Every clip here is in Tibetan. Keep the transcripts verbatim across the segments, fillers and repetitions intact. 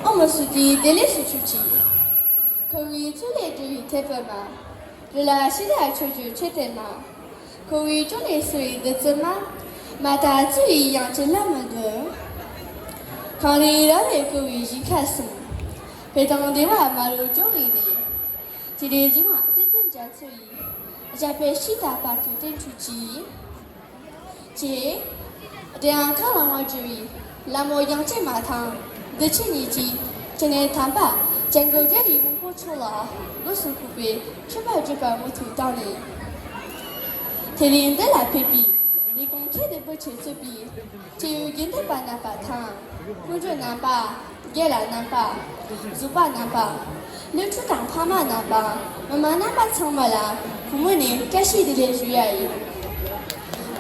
ཨོཾ་སྭསྟི། བདེ་ལེགས་སུ་གྱུར་ཅིག། འཁོར་བའི་མཚོ་ལས་སྒྲོལ་བའི་ཐེག་པའི་མ། རི་ལ་ཤེས་རབ་མཆོག་གྱུར་ཆོས་སྟོན་མ། འཁོར་བའི་གཅོང་ནས་སོར་བའི་བདུད་རྩི་མ། མ་དག་བརྩེ་བའི་དབྱངས་ཀྱིས་བླ་མ་འདུད། གངས་རིའི་ར་བས་བསྐོར་བའི་ཞིང་ཁམས་གསུམ། བོད་དང་འདུལ་བ་མ་ལུས་སྐྱོང་བའི་གནས། དེ་རིང་གཟིགས་དབང་བསྟན་འཛིན་རྒྱ་མཚོ་ཡི། ཞབས་པད་སྲིད་མཐའི་བར་དུ་བརྟན་གྱུར་ཅིག། ཅེས། དེ་ཡང་གང་ལ་དབང་བསྒྱུར་བའི་ལྷ་མོ་དབྱངས་ཅན་མ་དང་། འདི་ཕྱི་གཉིས་ཀྱི་སྤྱི་ནས་དམ་པ་བྱ་རྒོད་རྒྱལ་བའི་དབང་པོ་མཆོག་ལ་གུས་སུ་གུས་པས་མཆོད་པར་བརྗོད་པ་མུ་མཐུད་བཏང་ནས། དེ་རིང་འདི་ལ་ཕེབས་པའི་ལས་ཁུངས་ཁྱེད་དེ་བུ་ཆེ་གཙོས་པའི་སྤྱི་ཡོངས་དགེ་འདུན་པ་རྣམ་པ་དང་། སྐུ་མགྲོན་རྣམ་པ། རྒན་ལགས་རྣམ་པ། བཟོ་པ་རྣམ་པ། སློབ་ཕྲུག་དང་ཕ་མ་རྣམ་པ། མི་མང་རྣམ་པ་ཚང་མ་ལ་སྒོ་མོ་ནས་བཀྲ་ཤིས་བདེ་ལེགས་ཞུ་ཡ་ཡིན།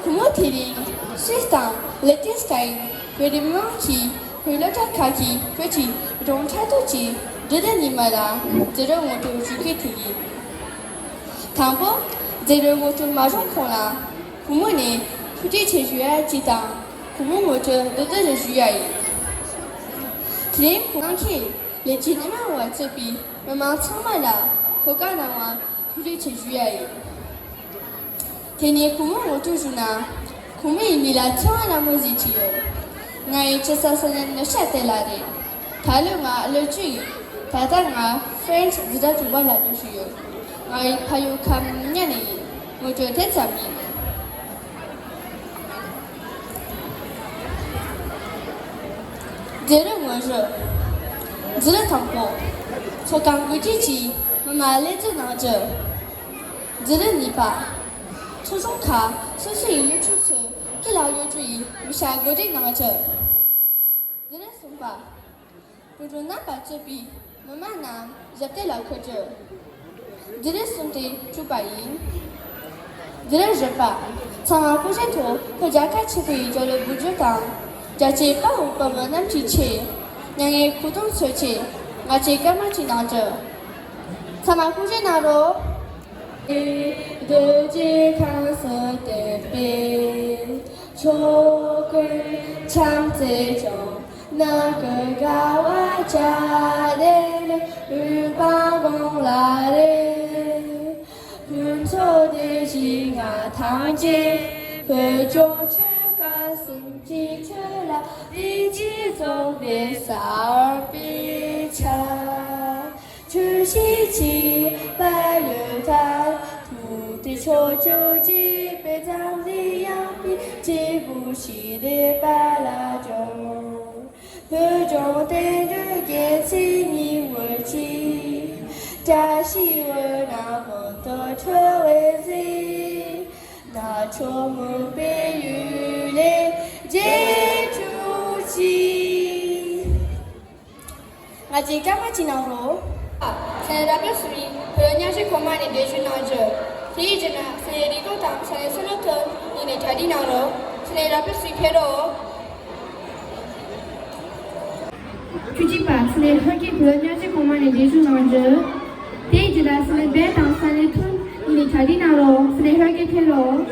སྒོ་མོ་དེ་རིང་སུད་དང་ལི་ཏེན་སི་ཊེན་བོད་རིགས་མི་མང་གིས་བོད་སློབ་གྲྭ་ཁག་གི་བོད་ཀྱི་རོང་འཕྲོད་གཏོང་གི་འབྲུ་དོན་ཉི་མ་ལ་མཛད་རིམ་ངོ་སྤྲོད་ཞུ་མཁན་དེ་ཡིན། དང་པོ། མཛད་རིམ་ངོ་སྤྲོད་མ་རྫོགས་གོང་ལ་སྒོ་མོ་ནས་ཐུགས་རྗེ་ཆེ་ཞུ་ཡ་གཅིག་དང་། སྒོ་མོ་ངོ་སྤྲོད་མདོར་བསྡུས་ཞུ་ཡ་ཡིན། དེ་རིང་སྒོ་མོ་གནང་མཁན་ལས་བྱེད་ཉི་མ་བ་གཙོས་པའི་མི་མང་ཚང་མ་ལ་གོ་སྐབས་གནང་བ་ཐུགས་རྗེ་ཆེ་ཞུ་ཡ་ཡིན། དེ་ནས་སྒོ་མོ་ངོ་སྤྲོད་ཞུ་ན། སྒོ་མོ་ཡི་མིང་ལ་ཚེ་དབང་ལྷ་མོ་ཟེར་གྱི་ཡོད། ང་ཡི་སྤྱི་ཚེས་ས་གནས་ནུབ་ཤར་བལྟས་ལ་རེད། ད་ལོ་ང་ལོ་བཅུ་ཡིན། ད་ལྟ་ང་ཧྥ་རན་སི་འཛིན་གྲྭ་དྲུག་པ་ལ་འགྲོ་བཞིན་ཡོད། ང་ཡི་ཕ་ཡུལ་ཁམས་སྨྱ་ནས་ཡིན། ངོ་སྤྲོད་དེ་ཙམ་ཡིན། མཛད་རིམ་ངོ་སྤྲོད། མཛད་རིམ་དང་པོ། ཚོགས་ཁང་སྒོ་འབྱེད་ཀྱིས་མི་མང་ལེགས་གཟིགས་གནང་རྒྱུ། མཛད་རིམ་གཉིས་པ། ཚོགས་ཆུང་ཁག་སོ་སོ་ཡི་སློབ་ཕྲུག་ཚོས་སྐུ་ལ་གཡོ་སྒྱུ་ཡི་མི་ཤ་གོ་སྒྲིག་གནང་རྒྱུ། མཛད་རིམ་གསུམ་པ། སྐུ་མགྲོན་རྣམ་པ་གཙོས་པའི་མི་མང་རྣམས་ཞབས་སྟེགས་ལ་འཁོད་རྒྱུ། མཛད་རིམ་གསུམ་དེ་དྲུག་པ་ཡིན། མཛད་རིམ་བཞི་པ། ཚང་མ་སྐུ་བཞེངས་ཐོག་བོད་རྒྱལ་ཁབ་ཆེན་པོ་ཡི་རྒྱལ་གླུ་འབུལ་རྒྱུ་དང་། རྒྱལ་གཅེས་དཔའ་བོ་དཔའ་མོ་རྣམས་ཀྱི་ཆེད། མྱ་ངན་གུས་འདུད་མཚོན་ཆེད་ང་བཅས་སྐར་མ་གཅིག་གནང་རྒྱུ། ཚང་མ་སྐུ་བཞེངས་གནང་རོགས། རྡོ་རྗེ་ཁམས་སུ་བསྟོད་པའི། ཆོས་ཀུན་བྱམས་བརྩེ་སྐྱོང་། ནམ་མཁའི་དགའ་བ་བྱ་རེ་རེ། འོད་དཔག་དགོངས་ལ་རེ། ཕུན་ཚོགས་བདེ་གཤེགས་ལྔ་ཐམས་ཅད། བོད་ལྗོངས་ཆོལ་ཁ་གསུམ་གྱི་ཆོས་ལ། བདེ་སྐྱིད་རྫོགས་པའི་ས་བར་སྤེལ་བྱ། ཆོས་བྱེད་ཅིང་བག་ཡོད་ལྟར། ཐུགས་ཏེ་ཕྱོགས་བཅུར་རྒྱས་པའི་ཛམ་བྷ་ལའི་ཡངས་པའི། སྐྱེས་བུ་ཞི་བདེའི་དཔལ་ལ་སྦྱོར། བོད་ལྗོངས་བསྟན་འགྲོའི་རྒྱལ་མཚན་ཉི་འོད་ཀྱིས། བཀྲ་ཤིས་འོད་སྣང་ཀུན་ཏུ་འཕྲོ་བར་མཛད། ནག་ཕྱོགས་མུན་པའི་གཡུལ་ལས་རྒྱལ་གྱུར་ཅིག། ང་བཅས་སྐར་མ་གཅིག་གནང་རོགས། ས་གནས་རབ་བྱུང་སུམ་བརྒྱའི་བོད་རྙིང་ཞིག་གོང་མ་ནས་གདན་ཞུ་གནང་རྒྱུ། དེའི་རྗེས་ལ་ས་གནས་རི་ཀོན་དང་ས་གནས་སོ་ནོ་ཐོན་གཉིས་ནས་གྲ་སྒྲིག་གནང་རོགས། ས་གནས་རབ་བྱུང་སུམ་བརྒྱ་ཕེབས་རོགས། བཅུ་གཅིག་པ། ས་གནས་ཧོར་གྱི་བོད་རྙིང་ཞིག་གོང་མ་ནས་གདན་ཞུ་གནང་རྒྱུ། དེའི་རྗེས་ལ་ས་གནས་སྦས་དང་ས་གནས་ཐུན་གཉིས་ནས་གྲ་སྒྲིག་གནང་རོགས། ས་གནས་ཧོར་གྱི་ཕེབས་རོགས།